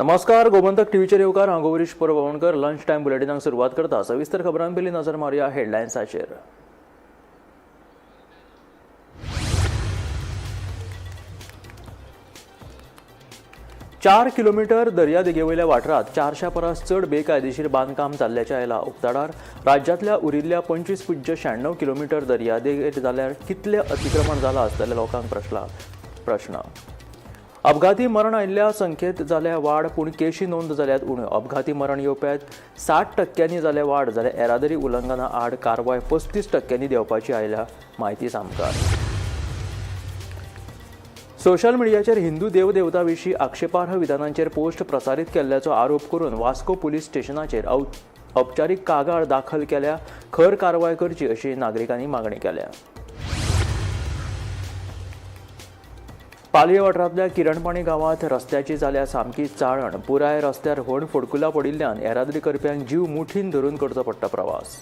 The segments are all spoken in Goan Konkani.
नमस्कार, गोमंतक टीव्हीचेर येवकार. हांव गौरीश परवणकर. लंच टायम बुलेटिनाक सुरवात करता. सविस्तर खबरां पयलीं नजर मारुया हेडलायन्साचेर. 4 किलोमीटर दर्यादेगेवयल्या वाठारांत 400 परस चड बेकायदेशीर बांदकाम जाल्ल्याचें आयलां उक्ताडार. राज्यांतल्या उरिल्ल्या 25.96 किलोमीटर दर्यादेगेर जाल्यार कितलें अतिक्रमण जालां आसतलें, लोकांक प्रश्न. अपघाती मरण आयिल्ल्या संख्येत जाल्या वाड, पूण केशी नोंद जाल्यात उण्यो. अपघाती मरण येवप्यात 60 टक्क्यांनी जाल्या वाड, जाल्यार येरादारी उल्लंघना आड कारवाय 35 टक्क्यांनी देंवपाची आयल्या म्हायती सामकार. सोशल मिडियाचेर हिंदू देवदेवता विशीं आक्षेपार्ह विधानांचेर पोस्ट प्रसारीत केल्ल्याचो आरोप करून वास्को पुलीस स्टेशनाचेर औपचारीक कागाळ दाखल केल्या. खर कारवाय करची अशी नागरिकांनी मागणी केल्या. पालये वाठारांतल्या किरणपाणी गांवांत रस्त्याची जाल्या सामकी चाळण. पुराय रस्त्यार होण फोडकुलां पडिल्ल्यान येरादारी करप्यांक जीव मुठीन धरून करचो पडटा प्रवास.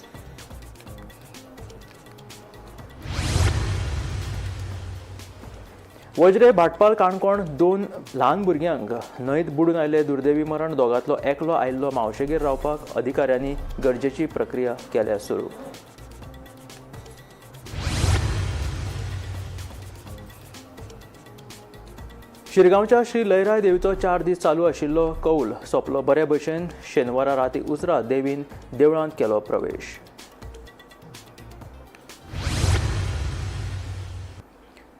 वज्रे भाटपाल काणकोण दोन ल्हान भुरग्यांक न्हंयत बुडून आयले दुर्दैवी मरण. दोगांतलो एकलो आयिल्लो मावशेगेर रावपाक. अधिकाऱ्यांनी गरजेची प्रक्रिया केल्या सुरू. शिरगांवच्या श्री लयराय देवीचो 4 दीस चालू आशिल्लो कौल सोंपलो बरे भशेन. शेनवारा राती उसरां देवीन देवळांत केलो प्रवेश.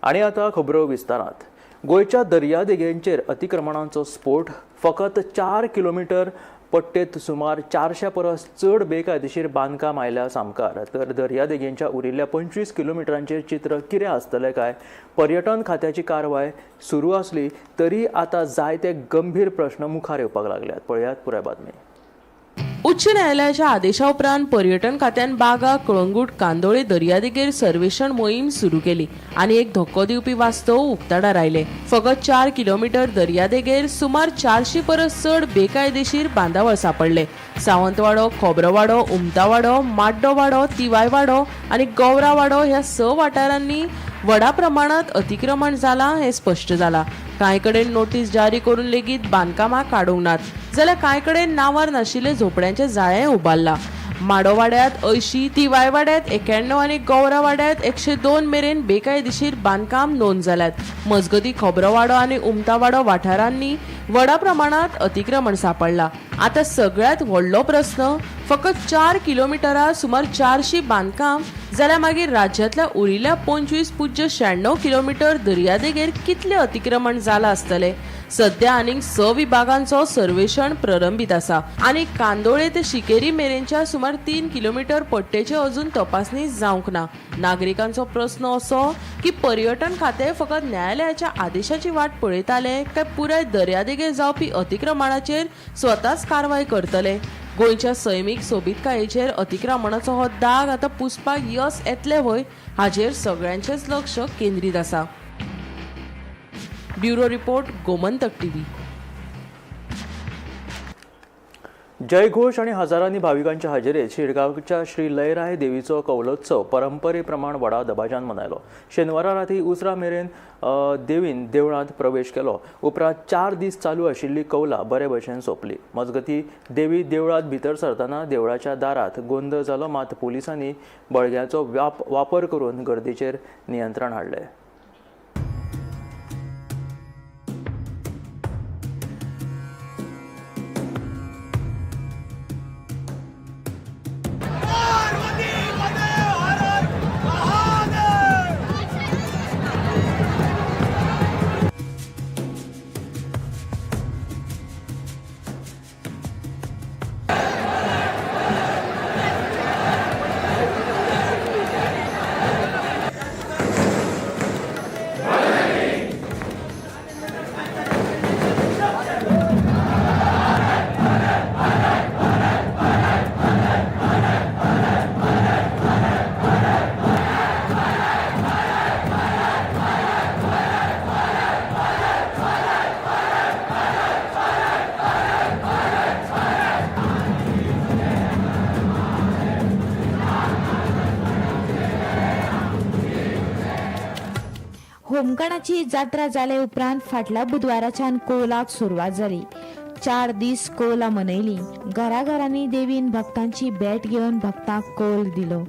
आनी आतां खबरो विस्तारात. गोंयच्या दर्यादेगेंचेर अतिक्रमणांचो स्फोट. फकत 4 किलोमीटर पट्टेत सुमार 400 परस चड बेकायदेशीर बांदकाम आयल्या सामकार, तर दर्यादेगेंच्या उरिल्ल्या 25 किलोमिटरांचेर चित्र कितें आसतलें काय? पर्यटन खात्याची कारवाय सुरू आसली तरी आतां जायते गंभीर प्रश्न मुखार येवपाक लागल्यात. पळयात पुराय बातमी. उच्च न्यायालयाच्या आदेशा उपरांत पर्यटन खात्यान बागा, कळंगूट, कांदोळे दर्यादेगेर सर्वेक्षण मोहीम सुरू केली आनी एक धक्को दिवपी वास्तव उक्ताडार आयले. फकत 4 किलोमीटर दर्यादेगेर सुमार 400 परस चड बेकायदेशीर बांदावळ सांपडले. सावंतवाडो, खोबरोवाडो, उमतावाडो, माड्डोवाडो, तिवायवाडो आनी गौरावाडो ह्या स वाठारांनी व्हडा प्रमाणात अतिक्रमण जालां हें स्पश्ट जालां. कांय कडेन नोटीस जारी करून लेगीत बांदकामां काडूंक नात, जाल्यार कांय कडेन नांवार नाशिल्ले झोपड्यांचें जाळें उबारलां. माडोवाड्यात 80, तिवायवाड्यात 91 आनी गौरावाड्यात 102 मेरेन बेकायदेशीर बांदकाम नोंद जाल्यात. मजगती, खोबरोवाडो आनी उमतावाडो वाठारांनी व्हडा प्रमाणात अतिक्रमण सांपडलां. आतां सगळ्यांत व्हडलो प्रस्न, फकत 4 किलोमिटरां सुमार 400 बांदकाम जाल्यार मागीर राज्यांतल्या उरिल्ल्या 25.96 किलोमीटर दर्यादेगेर कितलें अतिक्रमण जालां आसतलें? सध्या आनीक स विभागांचो सर्वेक्षण प्रलंबीत आसा आनी कांदोळे ते शिकेरी मेरेनच्या सुमार 3 किलोमीटर पट्टेचे अजून तपासणी जावंक ना. नागरिकांचो प्रस्न असो की पर्यटन खातें फकत न्यायालयाच्या आदेशाची वाट पळयताले काय पुराय दर्यादेगेर जावपी अतिक्रमणाचेर स्वताच कारवाय करतले? गोंयच्या सैमीक सोबीतकायेचेर अतिक्रमणाचो हो दाग आतां पुसपाक यस येतलें व्हय, हाचेर सगळ्यांचेच लक्ष केंद्रीत आसा. Bureau report, Gomantak TV. जयघोष आणि हजारांनी भाविकांच्या हाजेरेत शिरगांवच्या श्री लयराय देवीचो कौलोत्सव परंपरेप्रमाण व्हडा दबाज्यान मनयलो. शेनवारा राती उसरां मेरेन देवीन देवळांत प्रवेश केलो. उपरांत 4 दीस चालू आशिल्ली कौला बरे भशेन सोंपली. मजगती, देवी देवळांत भितर सरतना देवळाच्या दारात गोंदळ जालो. मात पुलिसांनी बळग्याचो वापर करून गर्दीचेर नियंत्रण हाडलें. पार्वती पते, हर हर महादेव! होमखणाची जात्रा जाले उपरांत फाटल्या बुधवाराच्यान कोलाक सुरवात जाली. चार दीस कोला मनयली. घराघरांनी देवीन भक्तांची भेट घेवन भक्तांक कौल दिलो.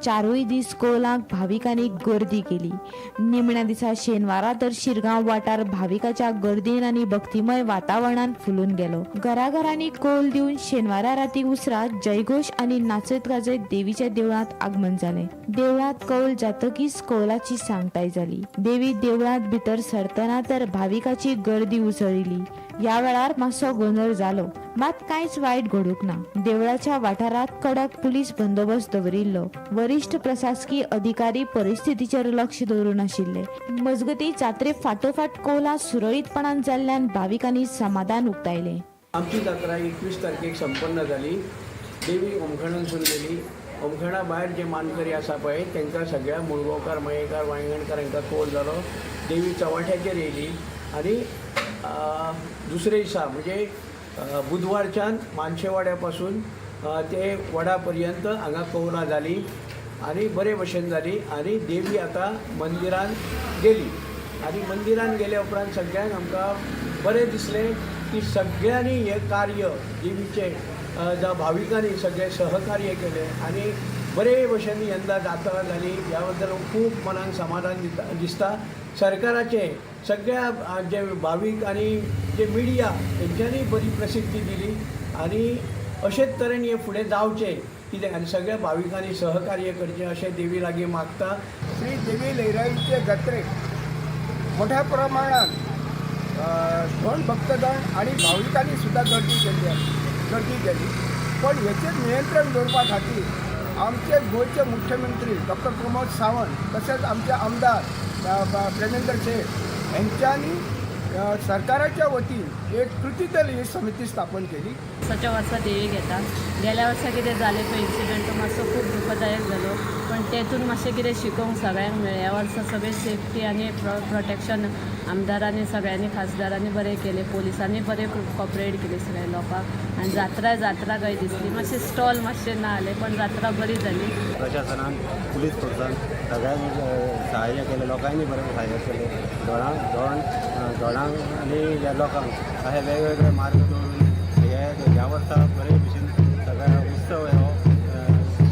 चारूय दीस कोलाक भाविकांनी गर्दी केली. निमण्या दिसा शेनवारा तर शिरगांव वाठार भाविकाच्या गर्दीन आनी भक्तिमय वातावरणान फुलून गेलो. घराघरांनी कौल दिवन शेनवारा राती उसरां जयघोश आनी नाचत गाजयत देवीच्या देवळांत आगमन जालें. देवळांत कौल जातकीच कौलाची सांगताय जाली. देवी देवळांत भितर सरतना तर भाविकाची गर्दी उसळिल्ली. ह्या वेळार मातसो गोंदळ जालो, मात कांयच वायट घडूंक ना. देवळाच्या वाठारांत कडक पुलीस बंदोबस्त दवरिल्लो. वरिश्ठ प्रशासकीय अधिकारी परिस्थितीचेर लक्ष दवरून आशिल्ले. मजगती जात्रे फाटोफाट कोला सुरळीतपणान जाल्ल्यान भाविकांनी समाधान उक्तायलें. आमची जात्रा 21 तारखेक संपन्न जाली. देवी ओमखणांसून गेली. ओमखणा भायर जे मानकरी आसा पळय तांकां सगळ्या मुळगांवकार, मयेकार, वांयगणकार हांकां कोल जालो. देवी चव्हाट्याचेर येयली आनी दुसरे दिसा म्हणजे बुधवारच्यान मानशेवाड्या पासून ते वडा पर्यंत हांगा कौलां जाली आनी बरे भशेन जाली आनी देवी आतां मंदिरान गेली. आनी मंदिरान गेल्या उपरांत सगळ्यांक आमकां बरें दिसलें की सगळ्यांनी हें कार्य देवीचें, जावं भाविकांनी सगळें सहकार्य केलें आनी बरे भशेन यंदा जात्रा जाली. ह्या बद्दल खूब मनाक समाधान दिता दिसता. सरकाराचें सगळ्या जे भावीक आनी जे मिडिया हेंच्यांनी बरी प्रसिद्धी दिली आनी अशेच तरेन हें फुडें जावचें कितें आनी सगळ्या भाविकांनी सहकार्य करचें अशें देवी लागीं मागता. श्री देवी लईराईचे जात्रेक मोठ्या प्रमाणात धोंड भक्तगण आणि भाविकांनी सुद्धा गर्दी केली आहे, गर्दी केली. पण हेचेर नियंत्रण दवरपा खातीर आमचे गोंयचे मुख्यमंत्री डॉक्टर प्रमोद सावंत तशेंच आमचे आमदार प्रेमेंद्र शेट हेंच्यांनी सरकाराच्या वतीन एक कृती दल ही समिती स्थापन केली. वर्साच्या वर्सा देवी घेता. गेल्या वर्सा कितें जालें तो इन्सिडंट तो मातसो खूब दुखदायक जालो, पण तेतून मातशें कितें शिकोवंक सगळ्यांक मेळ्ळें. ह्या वर्सा सगळें सेफ्टी आनी प्रोटेक्शन आमदारांनी सगळ्यांनी खासदारांनी बरें केलें, पोलिसांनी बरें कॉपरेट केलें सगळ्या लोकांक. आनी जात्रा जात्रा खंय दिसली, मातशें स्टॉल मातशें ना जालें, पण जात्रा बरी जाली. प्रशासनान, पुलीस फोर्सान सगळ्यांनी सहाय्य केलें, लोकांनी बरें सहाय्य केलें. धोडांक धोंड धोडांक आनी ह्या लोकांक अशे वेगवेगळे मार्ग दवरून हे ह्या वर्सा बरे भशेन सगळ्या उत्सव हो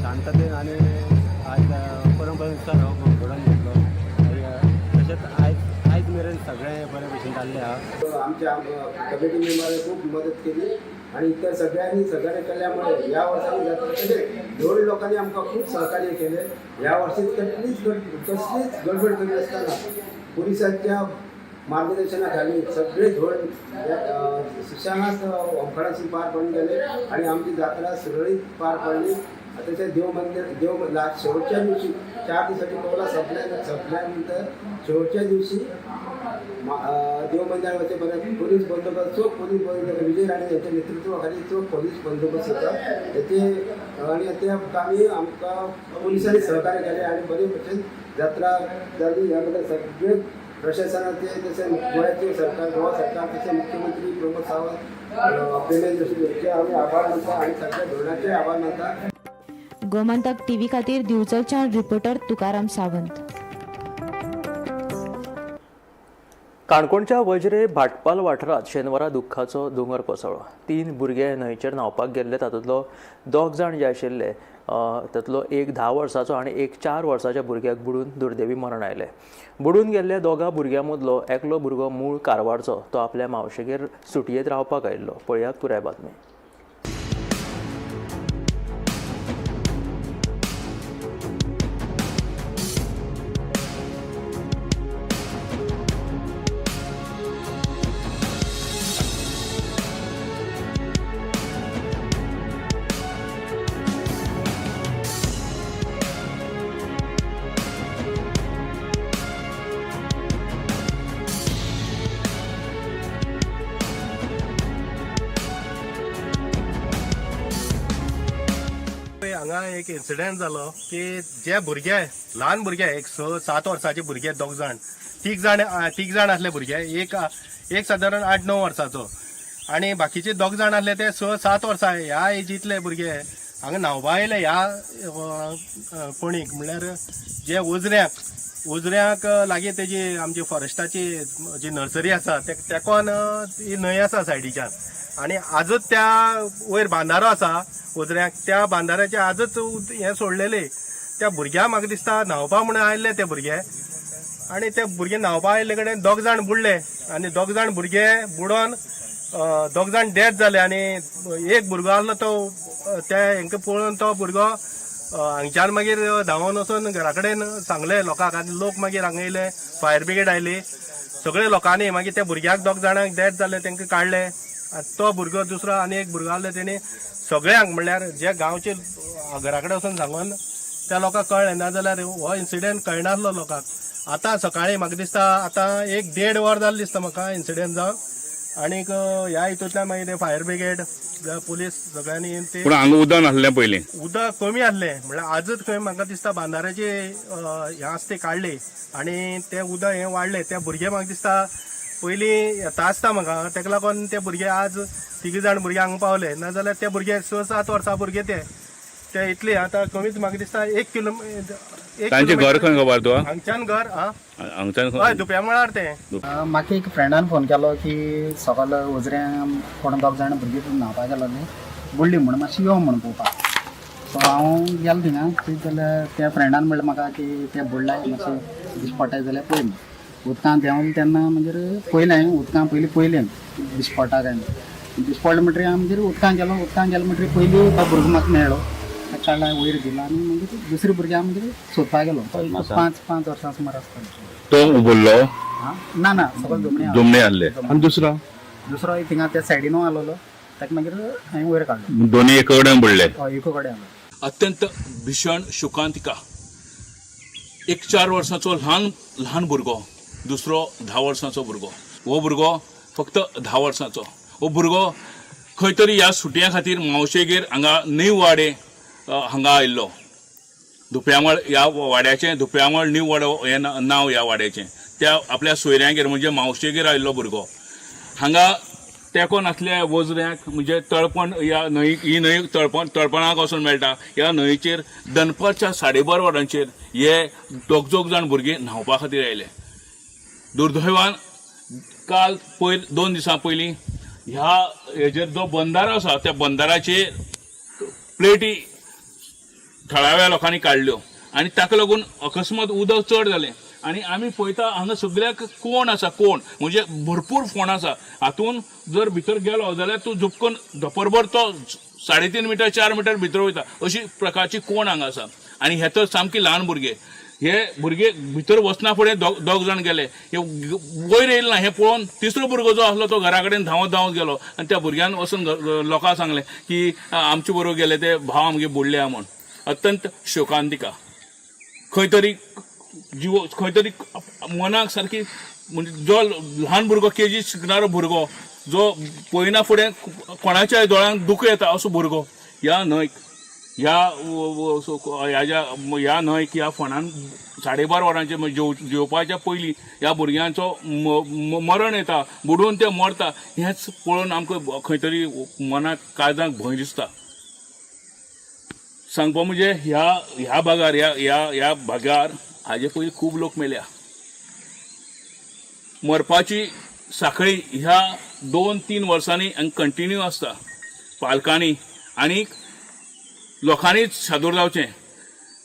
शांततेन आनी आज परंपरेनुसार हो घडोवन घेतलो. तशेंच आयज मेरेन सगळें बरे भशेन जाल्लें आहा. आमच्या कमिटी मेंबरांनी खूप मदत केली आणि इतर सगळ्यांनी सहकार्य केल्यामुळे या वर्षाची जात्रा, तसेच धोंड लोकांनी आमकां खूप सहकार्य केले. ह्या वर्षी कसलीच गडबड करी नासतना पोलिसांच्या मार्गदर्शनाखाली सगळे धोंड या सुशांत ओंकारासून पार पडून गेले आणि आमची जात्रा सुरळीत पार पडली. तसेच देव मंदिर देव शेवटच्या दिवशी 4 दिवसाची कौला संपल्यानंतर शेवटच्या दिवशी देव मंदिरावरचे बऱ्याच पोलीस बंदोबस्त, चोख पोलीस बंदोबस्त, विजय राणे यांच्या नेतृत्वाखाली चोख पोलीस बंदोबस्त होता त्याचे आणि त्या कामी आमकां पोलिसांनी सहकार्य केले आणि बरे भशेन जात्रा जाली. याबद्दल सगळे प्रशासनाचे तसेच गोव्याचे सरकार, गोवा सरकार तसेच मुख्यमंत्री प्रमोद सावंत, प्रेमेंद्र जोशी यांचे आम्ही आभार मानता आणि सगळ्या धोरणाचे आभार मानता. गोमंतक टीव्ही खातीर दिवचलच्यान रिपोर्टर तुकाराम सावंत. काणकोणच्या वज्रे भाटपाल वाठारांत शेनवारा दुख्खाचो दोंगर कोसळ्ळो. तीन भुरगे न्हंयचेर न्हांवपाक गेल्ले. तातूंतलो दोग जाण जे आशिल्ले तातूंतलो एक 10 वर्साचो आनी एक 4 वर्साच्या भुरग्याक बुडून दुर्दैवी मरण आयलें. बुडून गेल्ल्या दोगां भुरग्यां मदलो एकलो भुरगो मूळ कारवारचो. तो आपल्या मावशेगेर सुटयेंत रावपाक आयिल्लो. पळयात पुराय बातमी. हांगा एक इन्सिडेंट जालो की जे भुरगे, ल्हान भुरगे, एक 6-7 वर्साचे भुरगे, दोग जाण, तीग जाण आसले भुरगे. एक एक सादारण 8-9 वर्साचो आनी बाकीचे दोग जाण आसले ते 6-7 वर्सां ह्या एजींतले भुरगे हांगा न्हांवपा आयले. ह्या कोणीक म्हणल्यार जे उजऱ्याक लागीं तेजी आमची फॉरेस्टाची जी नर्सरी आसा तेकोन ही न्हंय आसा सायडीच्यान. आनी आजच त्या वयर बांदारो आसा वजऱ्याक, त्या बांदाऱ्याचे आजच हें सोडलेले. त्या भुरग्याक म्हाका दिसता न्हांवपा म्हणून आयिल्ले ते भुरगे, आनी ते भुरगे न्हांवपा आयिल्ले कडेन दोग जाण बुडले आनी दोग जाण भुरगे बुडोन दोग जाण डेथ जाले. आनी एक भुरगो आसलो तो त्या हेंकां पळोवन तो भुरगो हांगच्यान मागीर धांवन वचून घरा कडेन सांगले लोकांक, आनी लोक मागीर हांगा येयले, फायर ब्रिगेड आयली, सगळे लोकांनी मागीर त्या भुरग्याक दोग जाणांक डेथ जाले तांकां काडले. आनी तो भुरगो दुसरो आनी एक भुरगो आसलो तेणी सगळ्यांक म्हणल्यार जे गांवचे घरा कडेन वचून सांगून त्या लोकांक कळ्ळें, नाजाल्यार हो इन्सिडेंट कळनासलो लोकांक. आतां सकाळीं म्हाका दिसता आतां 1-1.5 वर जालें दिसता म्हाका इन्सिडेंट जावन. आनीक ह्या हितूंतल्यान मागीर ते फायर ब्रिगेड पुलीस सगळ्यांनी ते. पूण हांगा उदक नासलें पयलीं, उदक कमी आसलें म्हणल्यार आजच खंय म्हाका दिसता बांदाऱ्याचे हें आसा ते काडले आनी तें उदक हें वाडलें. ते भुरगे म्हाका दिसता पयलीं येता आसता म्हाका, तेका लागून ते भुरगे आज तिग जाण भुरगे हांगा पावले, नाजाल्यार ते भुरगे 6-7 वर्सां भुरगे ते ते इतले आतां कमीच म्हाका दिसता 1 किलोमिटर. तांचें घर खंय खबर तुका? हांगच्यान घर हांगच्यान हय दुप्या मळार तें. म्हाका एक फ्रेंडान फोन केलो की सकाळ वजऱ्यां कोण दोग जाण भुरगीं न्हांवपाक गेलोली बुडली म्हूण, मातशी यो म्हूण पळोवपाक. सो हांव गेलो थिंगा, थंय जाल्यार त्या फ्रेंडान म्हणलें म्हाका की ते बुडलाय मातशें दिश्टी पडटा जाल्यार पळय म्हूण. उदकांत देंवलें तेन्ना मागीर पळयलें हांवें, उदकां पयलीं पळयलें दिश्टी पडटा काय न्हू. दिश्टी पडलें म्हणटरीर हांव मागीर उदकांत गेलो, उदकांत गेलो म्हणटरीर पयलीं तो भुरगो म्हाका मेळ्ळो, ताका काडला वयर दिलो आनी मागीर दुसरे भुरग्याक मागीर सोदपाक गेलो. 5 वर्सां सुमार आसतलो तो बुडलो. ना ना सगळो दुमणे दुमणे आसले. आनी दुसरो दुसरो थिंगा त्या सायडीनू आसलेलो, ताका मागीर हांवें वयर काडलो. दोनी एका कडेन बुडले. हय, एका कडेन आसलो. अत्यंत भीषण शोकांतिका. एक 4 वर्सांचो ल्हान ल्हान भुरगो, दुसरो 10 वर्सांचो भुरगो. हो भुरगो फक्त 10 वर्सांचो. हो भुरगो खंय तरी ह्या सुटयां खातीर मावशेगेर हांगा नीव वाडे हांगा आयिल्लो. धुप्यामळ ह्या वाड्याचें, धुप्यामळ नीव वाडो हें नांव ह्या वाड्याचें. त्या आपल्या सोयऱ्यांगेर म्हणजे मावशेगेर आयिल्लो भुरगो हांगा तेंको नासल्या वजऱ्याक म्हणजे तळपण ह्या न्हंय, ही न्हंय तळपणाक वचून मेळटा. ह्या न्हंयचेर दनपारच्या 12:30 वरांचेर हे दोग जाण भुरगीं न्हांवपा खातीर आयले. दुर्दैवान काल पयर 2 दिसां पयलीं ह्या हेजेर जो बंदारो आसा त्या बंदाराचेर प्लेटी थळाव्या लोकांनी काडल्यो आनी ताका लागून अकस्मात उदक चड जालें. आनी आमी पळयता हांगा सगळ्याक कोण आसा, कोण म्हणजे भरपूर फोंड आसा. हातून जर भितर गेलो जाल्यार तूं झुपकन धपरभर तो 3.5 मिटर 4 मिटर भितर वयता, अशी प्रकारची कोण हांगा आसा. आनी हे तर सामकी ल्हान भुरगे, हे भुरगे भितर वचना फुडें दोग जाण गेले, हे वयर येयले ना. हें पळोवन तिसरो भुरगो जो आसलो तो घरा कडेन धांवत धांवत गेलो आनी त्या भुरग्यान वचून लोकांक सांगलें की आमचे बरोबर गेले ते भाव आमगे बुडले म्हूण. अत्यंत शोकांतिका. खंय तरी जीव, खंय तरी मनाक सारकी म्हणजे जो ल्हान भुरगो केजी शिकणारो भुरगो जो पळयना फुडें कोणाच्याय दोळ्यांक दुखो येता असो भुरगो ह्या न्हंयक ह्या ह्या न्हंयक ह्या फोंडान 12:30 वरांचेर जेवपाच्या पयलीं ह्या भुरग्यांचो मरण येता, बुडून ते मरता. हेंच पळोवन आमकां खंय तरी मनाक काळजाक भंय दिसता. सांगपा म्हणजे ह्या ह्या भागार ह्या ह्या ह्या भागार हाजे पयलीं खूब लोक मेल्या. मरपाची साखळी ह्या 2-3 वर्सांनी कंटिन्यू आसता. पालकांनी आनी लोकांनीच सादूर जावचें.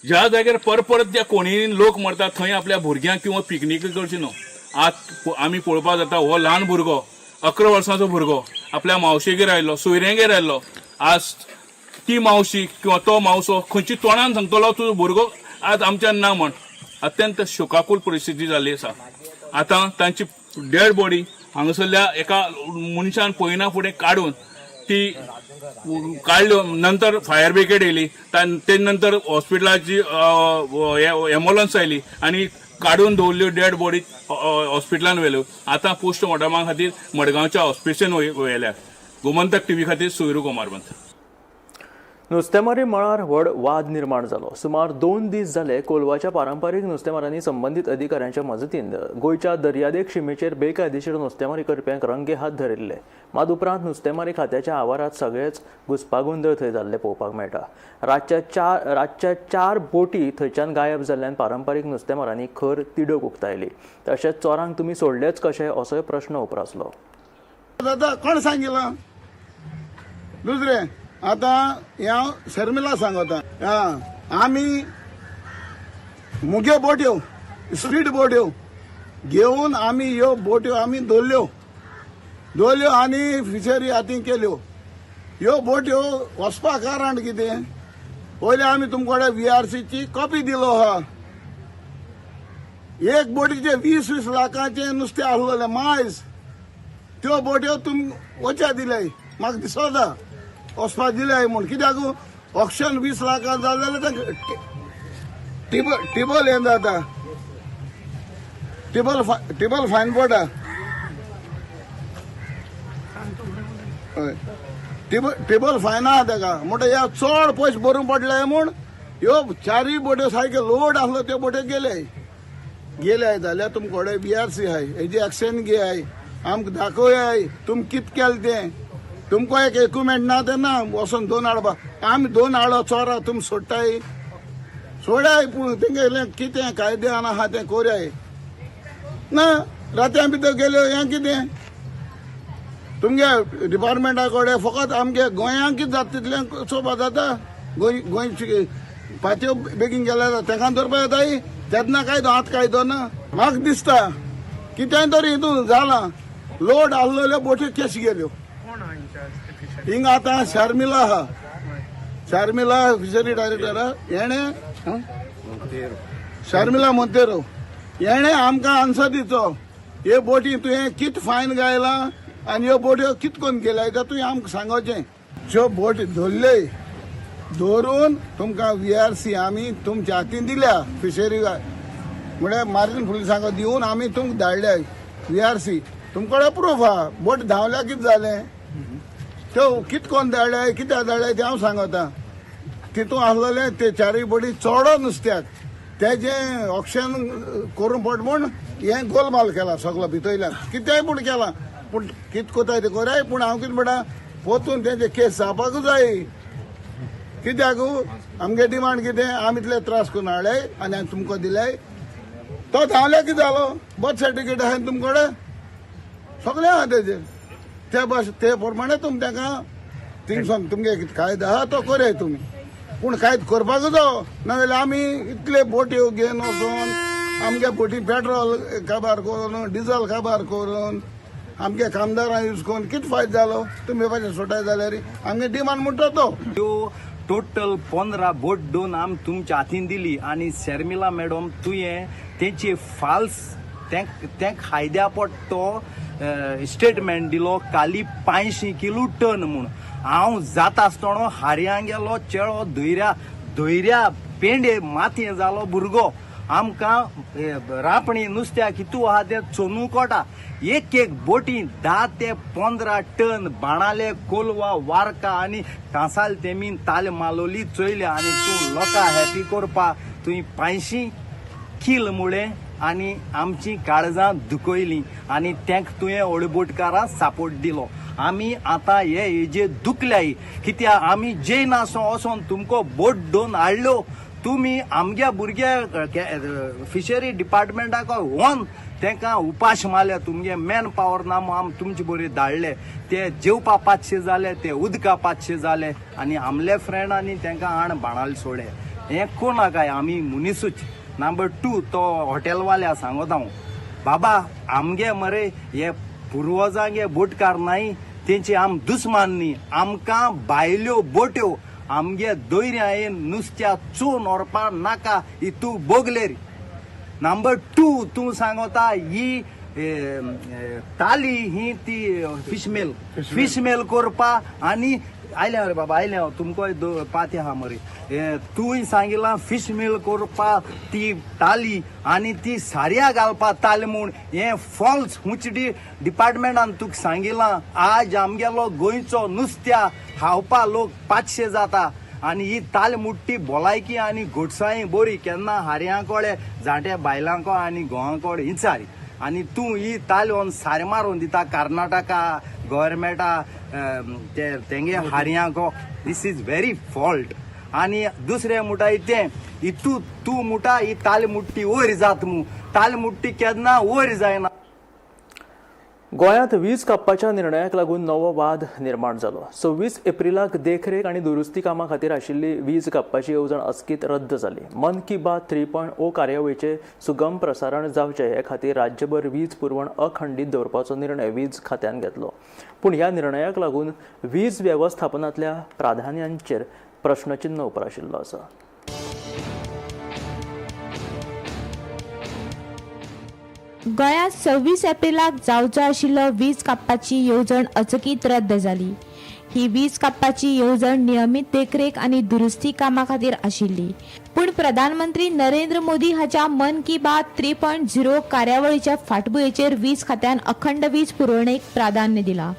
ज्या जाग्यार परत ज्या कोणीन लोक मरता थंय आपल्या भुरग्यांक किंवा पिकनीक करची न्हू. आज आमी पळोवपाक जाता हो ल्हान भुरगो 11 वर्सांचो भुरगो आपल्या मावशेगेर आयलो, सोयऱ्यांगेर आयलो. आज ती मावशी किंवा तो मावसो खंयची तोंडान सांगतलो तुजो भुरगो आज आमच्यान ना म्हण. अत्यंत शोकाकूल परिस्थिती जाल्ली आसा. आतां तांची डेड बॉडी हांगासरल्या एका मनशान पळयना फुडें काडून ती काडल्यो. नंतर फायर ब्रिगेड येयली, ते नंतर हॉस्पिटलाची एम्बुलन्स आयली आनी काडून दवरल्यो डेड बॉडी हॉस्पिटलान व्हेल्यो. आतां पोस्टमॉर्टमा खातीर मडगांवच्या हॉस्पिटलान व्हेल्या. गोमंतक टीव्ही खातीर सोयरू कुमारबंत. नुस्तेमारी मळार व्हड वाद निर्माण जालो. सुमार 2 दीस जाले कोलवाच्या पारंपारीक नुस्तेमारांनी संबंदीत अधिकाऱ्यांच्या मजतीन गोंयच्या दर्यादेग शिमेचेर बेकायदेशीर नुस्तेमारी करप्यांक रंगे हात धरिल्ले. मात उपरांत नुस्तेमारी खात्याच्या आवारात सगळेच घुस्पागोंदळ थंय जाल्ले पळोवपाक मेळटा. रातच्या 4 बोटी थंयच्यान गायब जाल्ल्यान पारंपारीक नुस्तेमारांनी खर तिडक उक्तायली. तशेंच चोरांक तुमी सोडलेच कशे असोय प्रश्न उप्रासलो. दादा कोण सांगितलं? दुसरें आतां हें हांव शर्मिला सांगता. आमी मुगे बोट्यो, स्पीड बोट्यो घेवन आमी ह्यो बोट्यो आमी दवरल्यो दवरल्यो आनी फिशरी हातीन केल्यो. ह्यो बोट्यो वचपा कारण कितें? पयलीं आमी तुमचे कडेन VRCची कॉपी दिलो आहा. एक बोटीचे 20-20 लाखांचे नुस्तें आसलेलें मायज, त्यो बोट्यो तुम वच्या दिले म्हाका दिसता वचपा दिले म्हूण. कित्याक ऑक्शन 20 लाखां जालें जाल्यार टिबल हें जाता, टिबल फायन पडटा. हय, टिबल फायन आहा तेका. म्हणटा ह्या चड पयशे भरूंक पडले म्हूण ह्यो चारूय बोट्यो सारक्यो लोड आसलो त्यो बोट्यो गेले गेले. जाल्यार तुमचे कडेन VRC आहाय, हेजी एक्शन घेयाय, आमकां दाखोवयाय तुम कित केलें तें. तुमकां एक इक्विपमेंट ना तें ना, वचोन दोन हाडपा. आमी दोन हाडो चोरा तुमी सोडटाय सोडाय, पूण तेंगेलें कितें कायद्यान आहा तें कोरयाय ना. रातयां भितर गेल्यो हें कितें तुमगे डिपार्टमेंटा कडेन फकत आमगे गोंयांक कितें जाता तितलें चोवपा जाता. गोंय गोंयची पातयो बेगीन गेल्यार तेंकां दवरपा येताय तेन्ना कायदो आतां कायदो ना. म्हाका दिसता कितेंय तरी हितून जालां. लोड आसलेल्यो बोट्यो केश गेल्यो. हिंगा आतां शर्मिला आहा, शर्मिला फिशरी डायरेक्टर हेणें शर्मिला मोंतेरो हेणें आमकां आन्सर दिचो. हे बोटी तुवें कित फायन घायला आनी ह्यो बोट्यो कित करून गेल्या तें तुवें आमकां सांगोचें. ज्यो बोटी धरल्यो दवरून तुमकां VRC आमी तुमच्या हातीन दिल्या, फिशरी म्हळ्यार मारीन पुलिसांक दिवन आमी तुमकां धाडल्या VRC. तुमकडे कडेन प्रूफ आहा. बोट धांवल्या कितें जालें, त्यो कित कोन्न धाडल्या कित्याक धाडल्या तें हांव सांगता. तितून आसलेले ते चारूय बोटी चोडो नुस्त्याक तेजें ऑक्शन करूंक पड म्हूण हें गोलमाल केला सगलो भितरल्यान. कितेंय पूण केलां, पूण कितें कोताय तें कोराय. पूण हांव कितें म्हणटा, पोतून तेजे केस जावपाकूच जाय. कित्याक आमगे डिमांड कितें, आमी इतले त्रास करून हाडले आनी हांवें तुमकां दिले. तो धांवल्या कितें जालो, बर्थ सर्टिफिकेट आहा तुमचे कडेन सगळें आहा तेजेर. ते बस ते प्रमाणे तुमी ताका थिंगसून तुमगे कायदो आहा तो कोरयाय तुमी. पूण कायदो करपाकूच जावो, नाजाल्यार आमी इतले बोट्यो घेवन वचून आमगे बोटी पेट्रोल काबार करून डिजल काबार करून आमगे कामदारां यूज करून कितें फायदो जालो? तुमी पयशे सोडटाय जाल्यार आमगे डिमांड म्हणटा तो. त्यो टोटल 15 बोट दोन आम तुमच्या हातीन दिली. आनी शर्मिला मॅडम तुवें तेंची फाल्स तें कायद्या पडटो स्टेटमेंट दिलो काली 500 किलो टन म्हूण. हांव जाता आसतना हारयां गेलो चेडो धैर्या धैर्या पेंडे मातये जालो भुरगो. आमकां रापणी नुस्त्याक कितू आहा तें चोनू कोटा. एक एक बोटी 10 ते 15 टन बाणाले कोलवा वारका आनी कांसाल तेमीन ताल मालोली चोयल्या. आनी तूं लोकां हॅपी करपा तुवें 500 कील मुळे आनी आमची काळजां दुखयलीं आनी तेंक तुवें ओळबोटकारां सपोर्ट दिलो. आमी आतां हे हेजे दुखल्याय कित्याक आमी जैन आसो वचोन तुमकां बोट दोन हाडल्यो. तुमी आमगे भुरगे फिशरी डिपार्टमेंटाक व्हरून तेंकां उपाश मारल्या. तुमगे मॅन पावर ना म्हूण आमी तुमचे बरी धाडले. ते जेवपा 500 जाले, ते उदका 500 जाले आनी आमले फ्रेंडांनी तेंकां हाण बाणाल सोडले. हें कोणा काय आमी मनीसूच. नंबर 2 तो हॉटेलवाल्या सांगता हांव, बाबा आमगे मरे हे पुर्वजांगे बोटकार नाय, तेंचे आम दुस्मान न्ही. आमकां भायल्यो बोट्यो आमगे दोयऱ्या येन नुस्त्या चोन व्हरपा नाका हितू बोगलेर. नंबर 2 तूं सांगता ही ताली ही ती फिशमेल फिशमेल करपा. आनी आयल्या रे बाबा आयल्या हांव तुमकां पाती आहा मरे. तुवें सांगिलां फिश मेल करपा ती ताली आनी ती सारया घालपा ताली म्हूण. हें फॉल्स हुंचडी डिपार्टमेंटान तुका सांगिलां. आज आमगेलो गोंयचो नुस्त्या खावपा लोक 500 जाता आनी ही ताल मुट्टी भलायकी आनी गोडसाय बरी केन्ना हारयां कोळे जाण्ट्या बायलांको आनी गोवां कोळे हिंचारी. आनी तूं ही ताल व्हरून सारें मारून दिता कर्नाटका गव्हर्मेंटा ते तेंगे हारयांको. This is very fault. आनी दुसरें म्हणटा तें हितू तूं म्हणटा ही ताल मुट्टी वयर जात मू, ताल मुट्टी केन्ना वयर जायना. गोंयांत वीज कापपाच्या निर्णयाक लागून नवो वाद निर्माण जालो. 26 एप्रिलाक देखरेख आनी दुरुस्ती कामां खातीर आशिल्ली वीज कापपाची येवजण अचकीत रद्द जाली. मन की बात 3.0 कार्यावळीचें सुगम प्रसारण जावचें हे खातीर राज्यभर वीज पुरवण अखंडीत दवरपाचो निर्णय वीज खात्यान घेतलो. पूण ह्या निर्णयाक लागून वीज वेवस्थापनांतल्या प्राधान्यांचेर प्रश्नचिन्न उप्राशिल्लो आसा. गोंयांत 26 एप्रिलाक जावचो आशिल्लो वीज कापपाची येवजण अचकीत रद्द जाली. ही वीज कापपाची येवजण नियमीत देखरेख आनी दुरुस्ती कामा खातीर आशिल्ली. पूण प्रधानमंत्री नरेंद्र मोदी हाच्या मन की बात 3.0 कार्यावळीच्या फाटभुंयेचेर वीज खात्यान अखंड वीज पुरवणेक प्राधान्य दिला.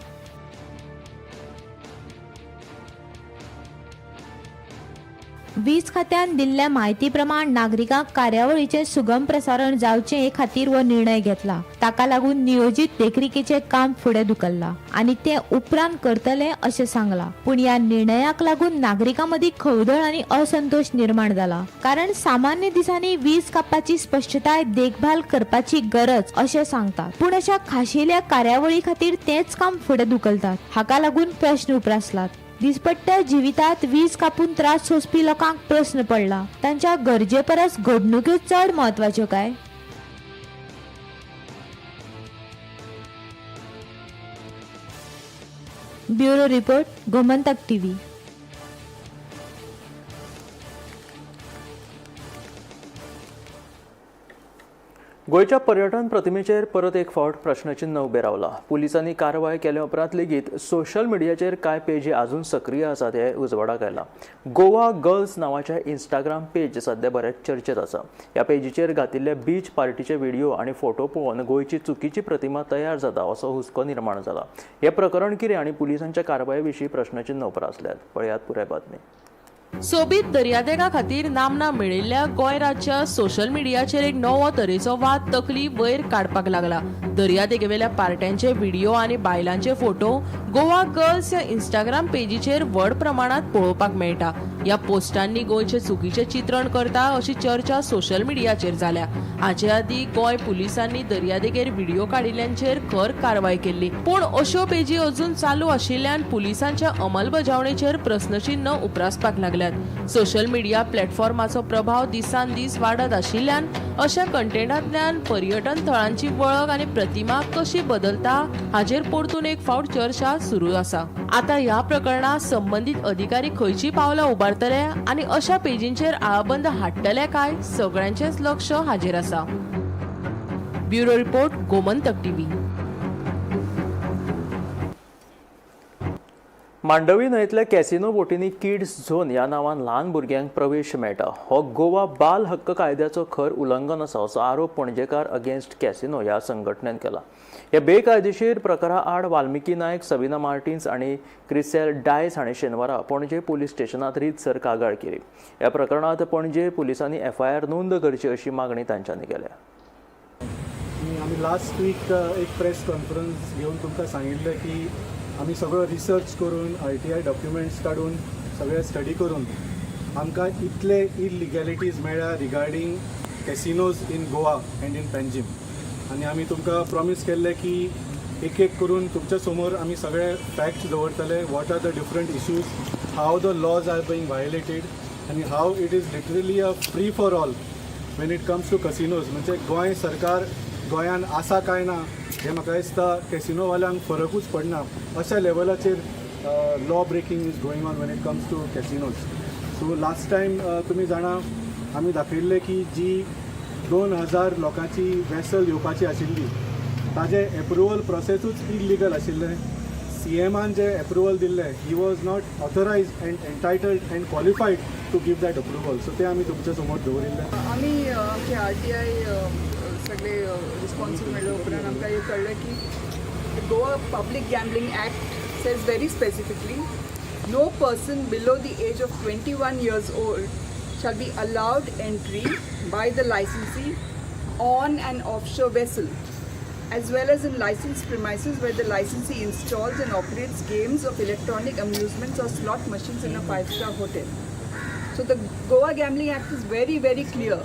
वीज खात्यान दिल्ल्या म्हायती प्रमाण नागरिकांक कार्यावळीचें सुगम प्रसारण जावचें हे खातीर हो निर्णय घेतला. ताका लागून नियोजीत देखरेखीचें काम फुडें धुकल्लां आनी तें उपरांत करतले अशें सांगलां. पूण ह्या निर्णयाक लागून नागरिकां मदीं खवदळ आनी असंतोश निर्माण जाला. कारण सामान्य दिसांनी वीज कापपाची स्पश्टताय देखभाल करपाची गरज अशें सांगतात, पूण अशा खाशेल्या कार्यावळी खातीर तेंच काम फुडें धुकलतात. हाका लागून प्रश्न उप्रासलात. दिसपट्ट्या जिवितात वीज कापून त्रास सोंसपी लोकांक प्रस्न पडला, तांच्या गरजे परस घडणुक्यो चड म्हत्वाच्यो काय? Bureau report, Gomantak TV. गोंयच्या पर्यटन प्रतिमेचेर परत एक फावट प्रश्नचिन्ह उबें रावलां. पुलिसांनी कारवाय केल्या उपरांत लेगीत सोशल मिडियाचेर कांय पेजी अजून सक्रीय आसात हें उजवाडाक आयलां. गोवा गर्ल्स नांवाच्या इंस्टाग्राम पेज सध्या बऱ्याच चर्चेत आसा. ह्या पेजीचेर घातिल्ले बीच पार्टीचे व्हिडिओ आनी फोटो पळोवन गोंयची चुकीची प्रतिमा तयार जाता असो हुस्को निर्माण जाला. हें प्रकरण कितें आनी पुलिसांच्या कारवाये विशीं प्रश्नचिन्ह उप्रासल्यात. पळयात पुराय बातमी. सोबीत दर्यादेगा खातीर नामना मेळिल्ल्या गोंय राज्य सोशल मिडियाचेर एक नवो तरेचो वाद तकली वयर काडपाक लागला. दर्यादेगेवेल्या पार्ट्यांचे व्हिडिओ आनी बायलांचे फोटो गोवा गर्ल्स ह्या इंस्टाग्राम पेजीचेर व्हड प्रमाणात पळोवपाक मेळटा. ह्या पोस्टांनी गोंयचें चुकीचें चित्रण करता अशी चर्चा सोशल मिडियाचेर जाल्या. हाचे आदीं गोंय पुलिसांनी दर्यादेगेर व्हिडिओ काडिल्ल्यांचेर खर कारवाय केल्ली, पूण अश्यो पेजी अजून चालू आशिल्ल्यान पुलिसांच्या अंमलबजावणेचेर प्रस्नचिन्ह उप्रासपाक लागल्यात. सोशल मिडिया प्लॅटफॉर्माचो प्रभाव दिसान दीस वाडत आशिल्ल्यान अशा कंटेंटांतल्यान पर्यटन थळांची वळख आनी प्रतिमा कशी बदलता हाचेर परतून एक फावट चर्चा सुरू आसा. आतां ह्या प्रकरणात संबंदीत अधिकारी खंयची पावलां उबारतले आनी अशा पेजींचेर आळाबंद हाडटले काय, सगळ्यांचेच लक्ष हाजेर आसा. Bureau report, Gomantak TV. Mandovi न्हंयेंतल्या कॅसिनो बोटींनी किड्स झोन ह्या नांवान ल्हान भुरग्यांक प्रवेश मेळटा. हो गोवा बाल हक्क कायद्याचो खर उल्लंघन आसा असो आरोप पणजेकार अगेन्स्ट कॅसिनो ह्या संघटनेन केला. ह्या बेकायदेशीर प्रकारा आड वाल्मिकी नायक, सबिना मार्टिन्स आनी क्रिसेल डायस हांणी शेनवारा पणजे पुलीस स्टेशनांत रीतसर कागाळ केली. ह्या प्रकरणांत पणजे पुलिसांनी एफआयआर नोंद करची अशी मागणी तांच्यांनी केल्या. आमी लास्ट वीक एक प्रेस कॉन्फरन्स घेवन तुमकां सांगिल्लें की आमी सगळो रिसर्च करून RTI documents काडून सगळे स्टडी करून आमकां इतले इलिगॅलिटीज मेळ्ळ्या regarding casinos in Goa and in Panjim. आनी आमी तुमकां प्रॉमीस केल्लें की एक एक करून तुमच्या समोर आमी सगळे फॅक्ट्स दवरतले, what are the different issues, how the laws are being violated आनी how it is literally a free for all when it comes to casinos. म्हणजे गोंय सरकार गोंयान आसा काय ना हें म्हाका दिसता कॅसिनोवाल्यांक फरकूच पडना अशा लेवलाचेर law breaking is going on when it comes to casinos. So last time तुमी जाणा आमी दाखयल्लें की जी 2000 लोकांची वेसल येवपाची आशिल्ली ताजें एप्रुवल प्रोसेसूच इलिगल आशिल्लें. सीएमान जें एप्रुवल दिल्लें he was not authorised and entitled and qualified to give that approval. So तें आमी तुमच्या समोर दवरिल्लें. आमी आमचे RTI सगळे रिस्पॉन्सीस मेळ्ळे उपरांत आमकां हें कळ्ळें की Goa public gambling act says very specifically no person below the age of 21 years old shall be allowed entry by the licensee on an offshore vessel as well as in licensed premises where the licensee installs and operates games of electronic amusements or slot machines in a 5-star hotel. So the Goa Gambling Act is very, very clear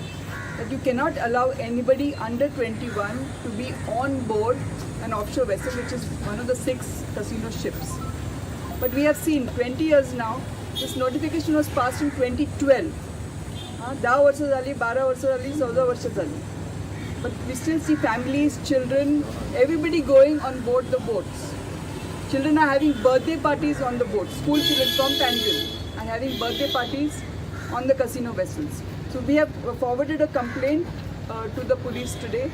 that you cannot allow anybody under 21 to be on board an offshore vessel which is one of the 6 casino ships. But we have seen 20 years now, this notification was passed in 2012. 10 वर्सां जाली, 12 वर्सां जाली, 14 वर्सां जाली. But we still see families, children, everybody going on board the boats. Children are having birthday parties on the boats. School children from Panjim are having birthday parties on the casino vessels. So we have forwarded a complaint to the police today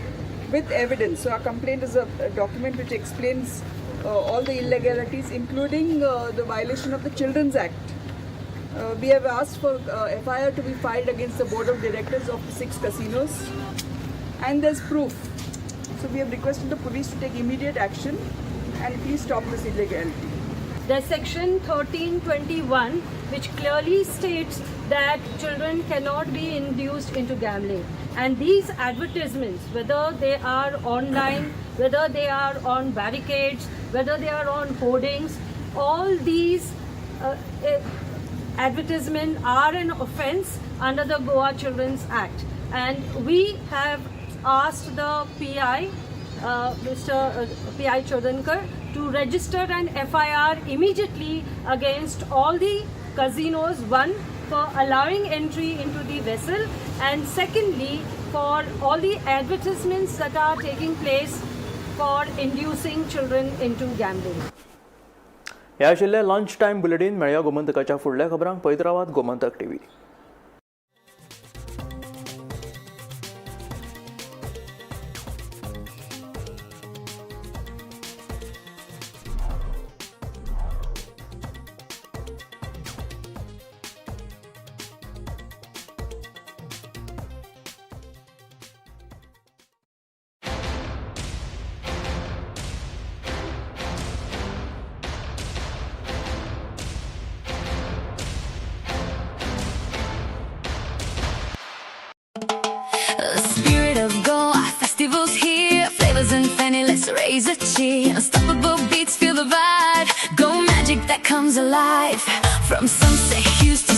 with evidence. So our complaint is a document which explains all the illegalities, including the violation of the Children's Act. We have asked for FIR to be filed against the board of directors of the 6 casinos, and there's proof. So we have requested the police to take immediate action and please stop this illegality. There's section 1321 which clearly states that children cannot be induced into gambling. And these advertisements, whether they are online, whether they are on barricades, whether they are on hoardings, all these advertisements are an offense under the Goa Children's Act. And we have asked the PI, Mr. P.I. Chodankar, to register an FIR immediately against all the casinos, one, for allowing entry into the vessel, and secondly, for all the advertisements that are taking place for inducing children into gambling. हे आशिल्लें लंच टायम बुलेटीन. मेळया गोमंतकाच्या फुडल्या खबरांक. पळयत रावात Gomantak TV. Festivals here, flavors and Feni, let's raise a cheer. Unstoppable beats, feel the vibe. Go magic that comes alive. From sunset hues to